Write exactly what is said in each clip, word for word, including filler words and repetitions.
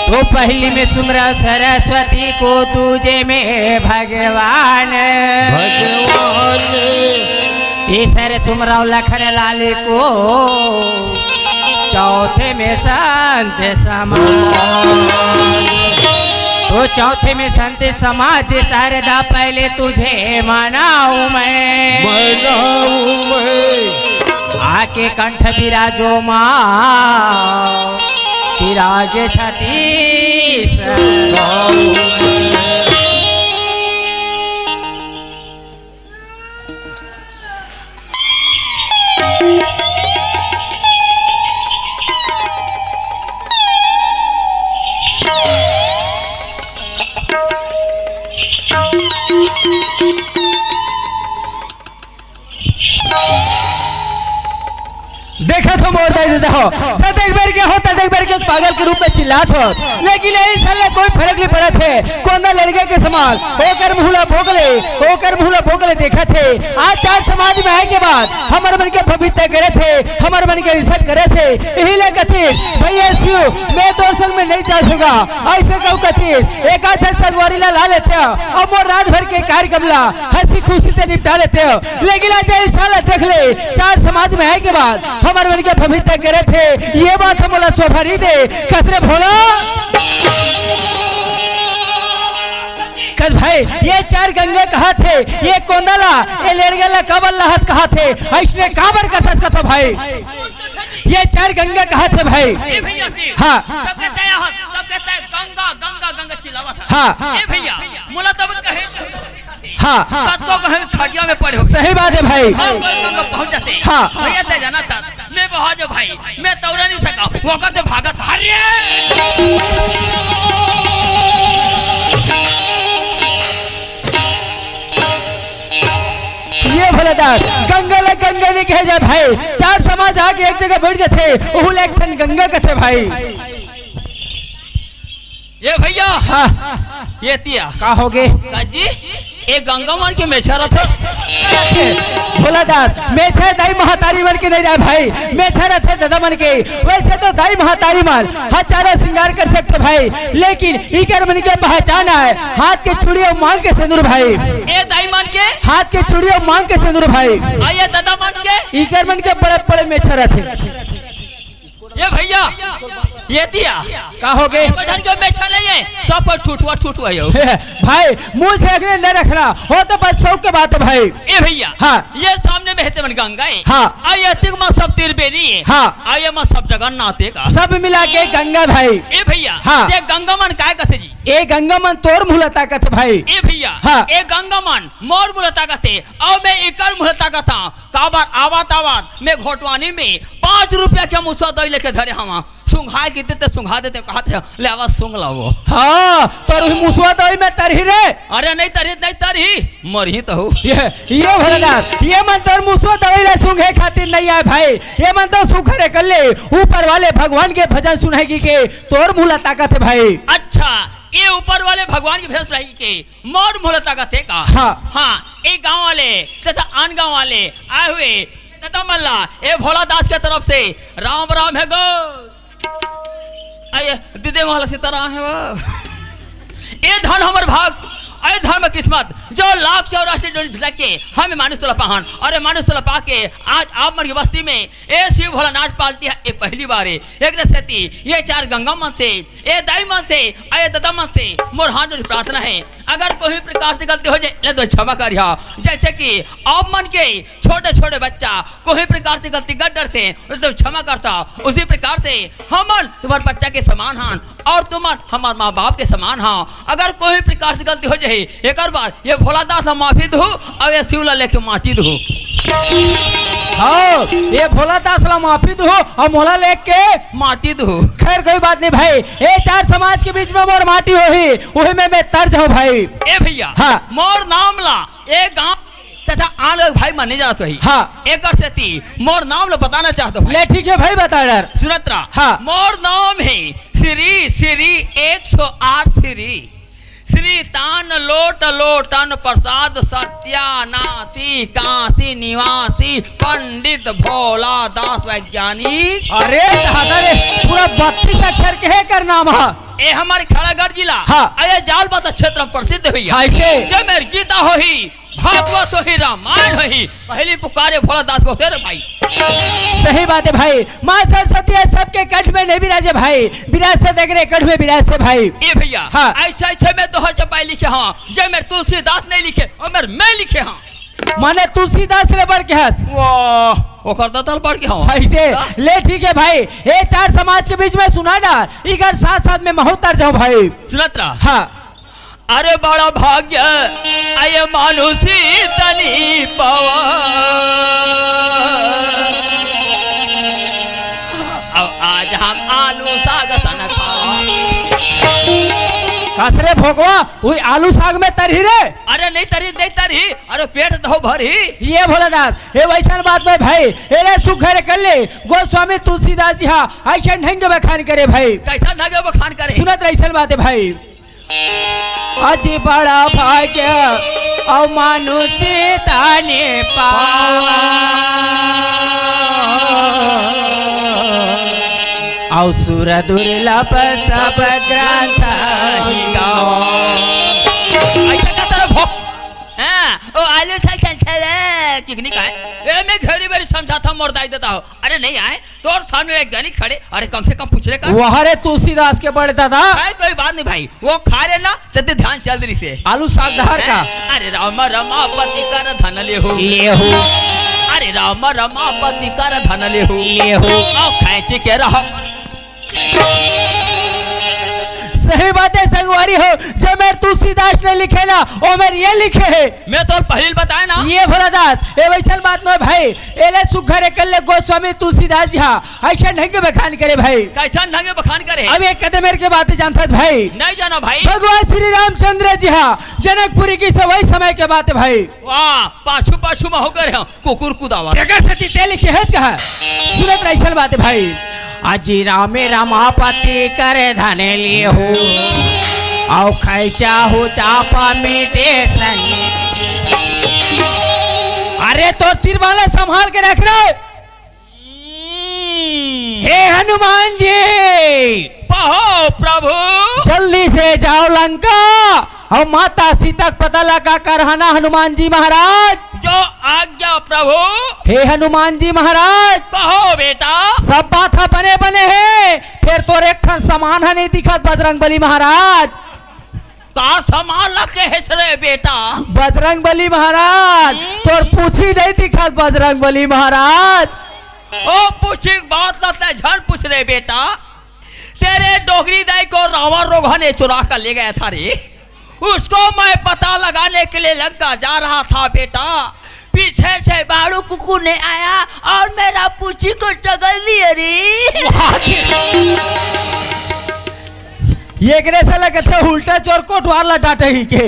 तो पहली में सुमरा सरस्वती को, दूजे में भगवान, भगवान। तीसरे सुमरा लखन लाल को, चौथे में संत समाज। तो चौथे में संत समाज, शारदा पहले तुझे मनाऊं मैं, मनाऊं मैं। आके कंठ बिराजो माँ, कि राग छतीस। देखत हो मोर दाई ददा हो, जतेक बेर के हो, ततेक बेर के पागल के रूप में चिल्लात हो, लेकिन यही साला कोई फर्क नहीं पड़त हे। कोंदा लड़के के समान ओकर मुँह ला भोंक ले, ओकर मुँह ला भोंक ले देखत हे। आज चार समाज में आए के बाद हमर मन के पवित्र करत हे, हमर मन के इज्जत करत हे। यही ला कथे, "भैया शिव, मैं तोर संग में नहीं जा सकूंगा।" ऐसे कहू कथे, एक आध संगवारी ला ला लेते हो, अब मोर रात भर के कार्यक्रम ला हंसी खुशी से निपटा लेते हो। लेकिन आज ये साला देख ले, चार समाज में आए के बाद हमर मन के पवित्र करत हे, ये बात हम ला शोभा नहीं दे। कस रे भोला, कस भाई, ये चार गंगा कहत हे, ये कोंदा ला, ये लेड़गा ला काबर लाहस कहत हे, अइसने काबर कथस कथो भाई? ये चार गंगा कहत हे भाई। ए भैया से। हाँ। सबके तय हो, सबके तय गंगा, गंगा, गंगा चिल्लावत हे। हाँ। ए भैया, मोला तब कहे। हाँ। कतको कहे खटिया में पड़े हो। सही बात हे भाई। हाँ, कोई गंगा पहुँच जाते। हाँ। भैया ते जाना था, मैं बहुत जो भाई, मैं तौरा नहीं सका, वो कर तो भागत। अरे! ये भोला दास, गंगा ला गंगा नहीं कहे जाए भाई, चार समाज आके एक जगह बैठ जाथे, ओहू ला एक ठन गंगा कथे भाई। ये भैया, हाँ। ये तिया। का होगे? का जी, ये गंगा मन के मेछा रथे। भोला दास, मेछा दाई महतारी मन के नहीं रहे भाई, मेछा रथे दादा मन के। वैसे तो दाई महतारी मन हजारों श्रृंगार कर सकते भाई, लेकिन इकर मन के पहचान आय हाथ के चूड़ी अउ मांग के सेंदूर भाई। ए दाई मन के? हाथ के चूड़ी अउ मांग के सेंदूर भाई। आ ये दादा मन के? इकर मन के बड़े बड़े मेछा रथे। ए भइया, ये दिया। का हो गे? बचन के बेचा नहीं है, सब पर ठुठुआ, ठुठुआ है। भाई, मुँह से रखने न रखना, हो तो बस शौक के बात है भाई। ए भइया, हाँ। ये सामने में हेते मन गंगा है। हाँ। आ ये तिक मा सब तीर बेनी है। हाँ। आ ये मा सब जगन्नाथ है का। सब मिला के गंगा भाई। ए भइया, हाँ। ये गंगा मन काय कथे जी? ए गंगा मन तोर मुँह ला ताकत है भाई। ए भइया, हाँ। ए गंगा मन मोर मुँह ला ताकत है, अउ मैं एकर मुँह ला ताकत हूँ। काबर आवत आवत मैं घोटवानी में पाँच रुपया के मुसवा दई लेके धरे हवा। सुंघाय के देते, सुंघा देते, कहत हे, "ले आवा, सुंघ लावो।" हाँ, तोर उही मुसवा दई में तरही रे। अरे नहीं तरही, नहीं तरही, मरही तो हो। ये, ये भोलेनाथ, ये मन तोर मुसवा दई ले सुंघे खातिर नहीं आए भाई। ये मन तो सुखर कर ले, ऊपर वाले भगवान के भजन सुनाएगी के तोर मुँह ला ताकत है भाई। अच्छा, ये ऊपर वाले भगवान के भजन सुनाएगी के मोर मुँह ला ताकत है का? हाँ। हाँ, ए गाँव वाले तथा आन गाँव वाले आए हुए तथा मल्ला, ए भोला दास के तरफ से राम राम है गो। आइए, दीदी मोहल्ला सीताराम है वो। ए धन हमर भाग, ए धन में किस्मत, जो लाख चौरासी जोन भिसक के हम मानुष तोला पाहन, अउ ए मानुष तोला पाके आज आप मन के बस्ती में ए शिव भोलानाथ पालती है, ए पहली बार है। एक सेती ये चार गंगा मन से, ए दाई मन से, ए ददा मन से मोर हाथ जोड़ प्रार्थना है, अगर कोई प्रकार से गलती हो जाए, ले तो क्षमा करिहा। जैसे कि आप मन के छोटे-छोटे बच्चा कोई प्रकार से गलती कर डरथे, उसे तो क्षमा करता, उसी प्रकार से हमन तुम्हर बच्चा के समान हन अउ तुमन हमर माँ बाप के समान हा। अगर कोई प्रकार से गलती हो जाही, एकर बर ये भोला दास ला माफी दहू अउ ये शिव ला लेके माटी दहू। हाँ, ये भोला दास ला माफी दहू अउ मोला लेके माटी दहू। खैर, कोई बात नहीं भाई, ये चार समाज के बीच में मोर माटी होही, उही में मैं तर जाहूँ भाई। ए भइया, हाँ। मोर नाम ला ए गाँव तथा आन लोग भाई मन नहीं जानत होही। हाँ। एकर सेती मोर नाम ला बताना चाहत हों भाई। ले ठीक है भाई, बता डर। सुनत रहा। हाँ। मोर नाम है श्री, श्री एक सौ आठ श्री, श्री तान लोट लोटन प्रसाद सत्यानाशी काशी निवासी पंडित भोला दास वैज्ञानिक। अरे दादा रे, पूरा बत्तीस अक्षर के है कर नाम हा। ए हमर खड़गड़ जिला। हाँ। अरे जाल बता क्षेत्र में प्रसिद्ध हुई है। हाँ, ऐसे। जय मेर गीता होही, भागवत होही, रामायण होही, पहली पुकारे भोला दास को तेरे भाई। सही बात है भाई, माँ सरस्वती है सबके कंठ में नहीं विराजे भाई, विराजे देख रहे कंठ में विराजे भाई। ए भइया, हाँ। ऐसे ऐसे में दोहा चपाई लिखे हाँ, जय मेर तुलसीदास नहीं लिखे अउ मेर मैं लिखे हाँ। माने तुलसीदास ले बढ़ के हस। वाह, ओकर तो तल बढ़ के हाँ। ऐसे, हाँ। ले ठीक है भाई, ए चार समाज के बीच में सुना ना, इकर साथ साथ में महूँ तर जाहूँ भाई। सुनत रहा। हाँ। अरे बड़ा भाग्य आए मानुषी तनी पावा। अब आज हम आलू साग सन खावा। कस रे भोगवा, उही आलू साग में तरही रे। अरे नहीं तरही, नहीं तरही, अरे पेट तो भरही। ये भोला दास, ए वैसन बात नहीं भाई, ए रे सुख घर कर ले, गोस्वामी तुलसीदास जी हाँ, ऐसन ढंग के बखान करे भाई। कैसन ढंग के बखान करे? सुनत रह ऐसन बात है भाई। अजी बड़ा भाग्य अउ मानुष ताने पावा। अउ सुर दुर्लभ सब ग्रंथ ही गावा। ऐसा का तरफ हो? हाँ, ओ आलू साग संसार है, चिकनी का है। ए, मैं घड़ी बड़ी समझाता, मोर दाई देता हो। अरे नहीं आए, तोर सामने एक जनी खड़े, अरे कम से कम पूछ ले का। वाह रे तुलसीदास के बड़े दादा। अरे कोई बात नहीं भाई, वो खा रहे ना, सत्य ध्यान चल रही से। आलू साग धार का। अरे राम रमापति कर धन ले हो। ले हो। अरे राम रमापति कर धन ले हो। ले हो। आओ खैंची के रहा। सही बात है संगवारी हो, जो मेर तुलसीदास नहीं लिखे ना, वो मेर ये लिखे है। मैं तो पहले बताए ना। ये भोला दास, ए वैसन बात नहीं भाई। एले सुघर एकल्ले गोस्वामी तुलसीदास जी हाँ, ऐसा ढंग के बखान करे भाई। कैसन ढंग के बखान करे? अब एक कदम मेर के बात जानता है भाई। नहीं जाना भाई। भगवान श्री रामचंद्र जी हाँ, जनकपुरी की सवाई समय के बात है भाई। वाह, पाछू पाछू में होकर है, कुकुर कुदावा। जगह से तीते लिखे है कहा? सुनत रह ऐसन बात है भाई। अजी रामे रमापति कर धन ले हो, आओ खैचा हो चापा मीटे सनी। अरे तो तीर वाला संभाल के रख रे। हम्म। हे हनुमान जी। पहो प्रभु। जल्दी से जाओ लंका, अउ माता सीता के पता लगा करहना हनुमान जी महाराज। जो आज्ञा प्रभु। हे हनुमान जी महाराज। कहो बेटा। सब बात ह बने बने हे, फेर तोर एक ठन समान ह नहीं दिखत बजरंग बली महाराज। का समान ला कहेस रे बेटा? बजरंग बली महाराज, हम्म? तोर पूछी नहीं दिखत बजरंग बली महाराज। ओ पूछी के बात ला तैं झन पूछ रे बेटा। तेरे डोकरी दाई को रावण रोगहा ने चुरा कर ले गया था रे। उसको मैं पता लगाने के लिए लंका जा रहा था बेटा। पीछे से बाड़ू कुकुर ने आया और मेरा पूछी को चगल दिया रे। ये एकरे से लगथे उल्टा चोर कोटवार ला डांटे ही के।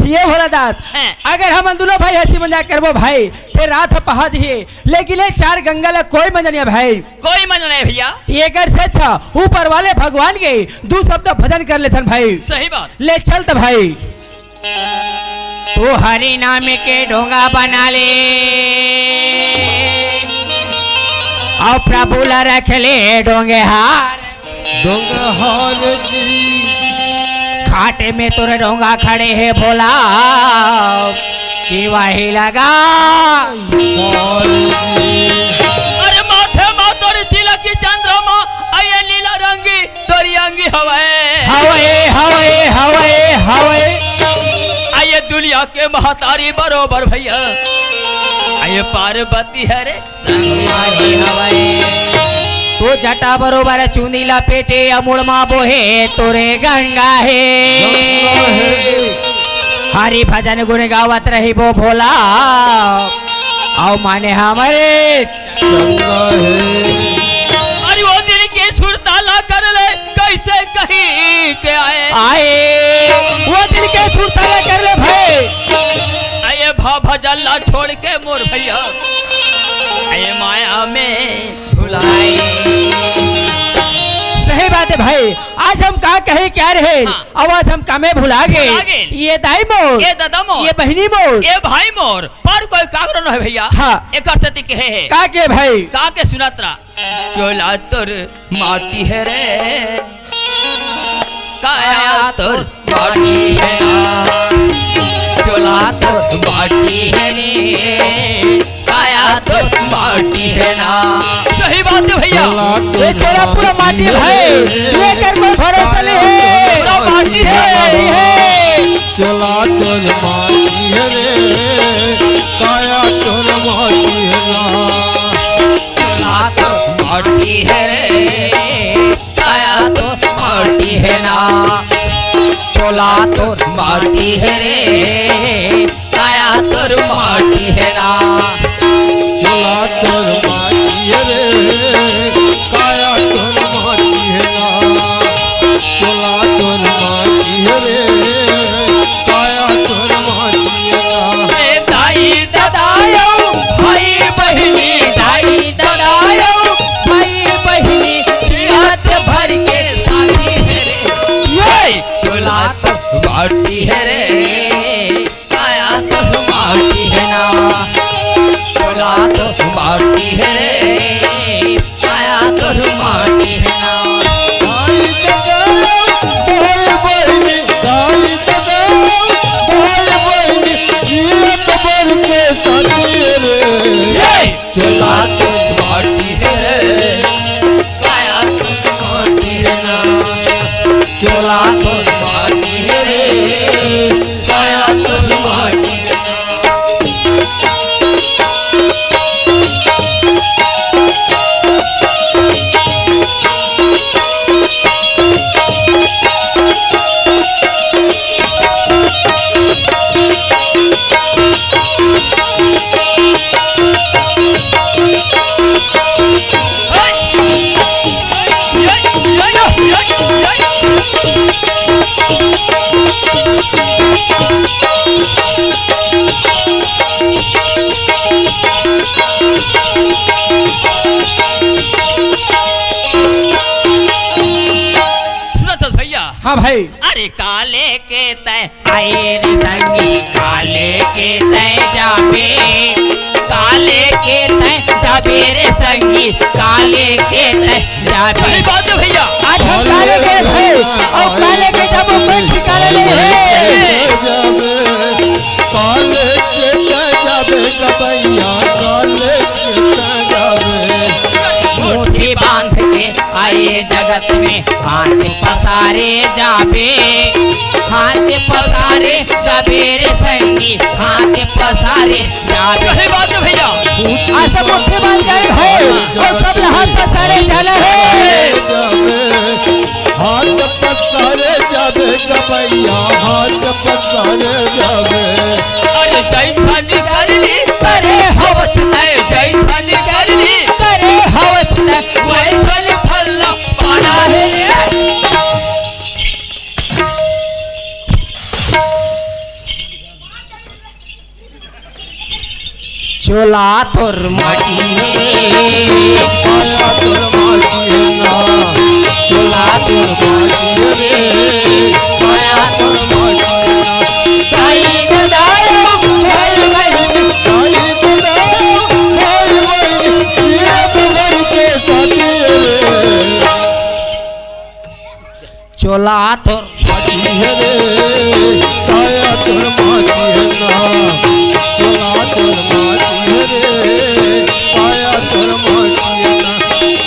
ये भोला दास, हैं। अगर हमन दुनों भाई हंसी मजाक करबो भाई, फेर रात ह पहाज ही, लेकिन ये चार गंगा ला कोई मजा नहीं है भाई। कोई मजा नहीं भैया। एकर से अच्छा ऊपर वाले भगवान के दू शब्द भजन कर लेथन भाई। सही बात। ले चल त भाई। तू हरि नाम के ढोंगा बना ले, अउ प्रभु ला रख ले ढोंगे हार। ढोंगा हार जी। खाटे में तोरे ढोंगा खड़े हे भोला, कि वही लगा। हार जी। अरे माथे मा तोरी तिलक की चंद्रमा, अये नीला रंगी तोरी अंगी हवय। हवय, हवय, हवय, हवय। अये दुनिया के महतारी बरोबर भैया, अये पार्वती हरे संग हवय। तो जटा बरोबर चुंदी लपेटे, अ मुड़ मा बोहे तोरे गंगा हे। गंगा हे। हरि भजन गुण गावत रहिबो भोला, अउ माने हमरे चंगा हे। अरे वो दिन के सुरता ला कर ले, कैसे कहीं के आए। आए, वो दिन के सुरता ला कर ले भाई। अये भा भजन ला छोड़ के मोर भैया, अये माया में भुलाए। सही बात है भाई, आज हम का कहे क्या रहे, हाँ। अब आज हम कामे भुला गए। भुला गए। ये दाई मोर, ये दादा मोर, ये बहिनी मोर, ये भाई मोर, पर कोई कागरो न है भैया। हाँ। एकर सेती कहे हे। का के भाई? का के सुनत रहा। चोला तोर माटी हे रे, काया तोर माटी हे ना, चोला तोर माटी हे रे, काया तोर माटी हे ना। सही बात है भैया। ये चोला पूरा माटी है, ये कर कोई भरोसा नहीं है। पूरा माटी है। माटी है। चोला तोर माटी हे रे, काया तोर माटी हे ना। चोला तोर माटी हे रे, काया तोर माटी हे ना। चोला तोर माटी हे रे, काया तोर माटी हे ना। चोला तोर माटी हे रे, काया तोर माटी हे ना। चोला तोर माटी हे रे, काया तोर माटी हे ना। ए दाई ददा अउ भाई बहिनी, दाई ददा अउ भाई बहिनी, जियत भर के साथी हे रे। ये चोला तोर माटी हे रे, काया तोर माटी हे ना। चोला तोर माटी हे रे, काया तोर माटी हे ना। दाई ददा, भाई बहिनी, दाई ददा, भाई बहिनी, जियत भर के साथी रे। ये चोला तोर माटी हे रे, काया तोर माटी हे ना। चोला तोर माटी हे रे, काया तोर माटी हे ना। सुनत हस भैया? हाँ भाई। अरे काले के तैं आए रे संगी, काले के तैं जाबे, काले के तैं जाबे रे संगी, काले के तैं जाबे। सही बात है भैया। आज हम काले के भाई, अउ काले के जाबो कोई ठिकाना नहीं है। में हाथ पसारे जाबे, हाथ पसारे जाबे रे संगी, हाथ पसारे जाबे। सही बात है भैया। अच्छा, मुट्ठी बांध के हो, और सब ला हाथ पसारे जाना है। हाथ पसारे जाबे गवैया, हाथ पसारे जाबे। अरे जैसा निकलनी करे हवत है, जैसा निकलनी करे हवत है, वैसा फल पाना है। चोला तोर माटी रे, पाया तोर माटी हे ना। चोला तोर माटी रे, पाया तोर माटी हे ना। साई ददायो, भाई भाई, साई ददायो, भाई भाई, ये तो भाई के साथी रे। चोला तोर माटी हे रे, काया तोर माटी हे ना। चोला तोर माटी हे रे, काया तोर माटी हे ना।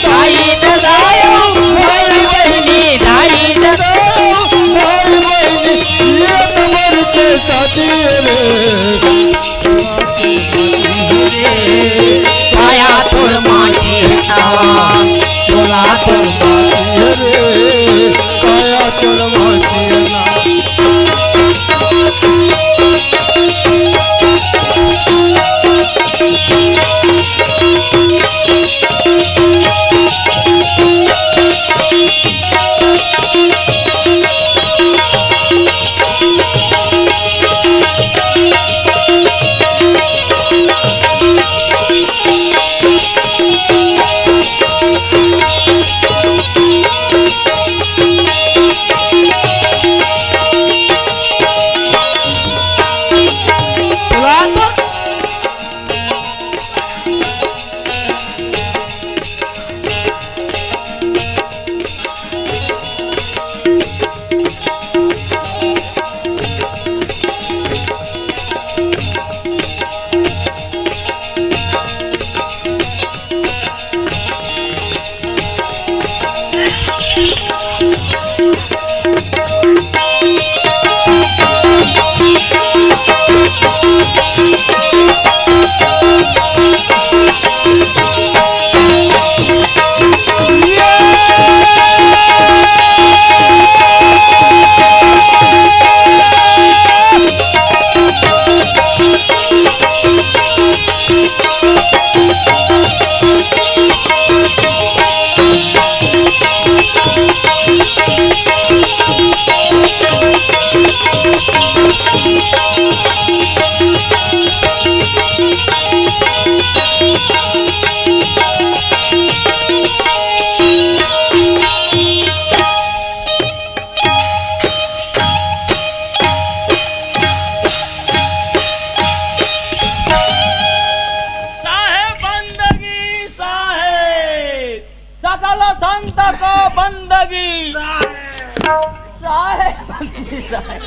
दाई ददायो, भाई बहिनी, दाई ददायो, भाई बहिनी, ये तो मर के साथी हे रे। काया तोर माटी हे ना, चोला तोर माटी हे रे, काया तोर माटी हे ना। साहेब बंदगी साहेब, सकल संत को बंदगी। साहेब बंदगी साहेब।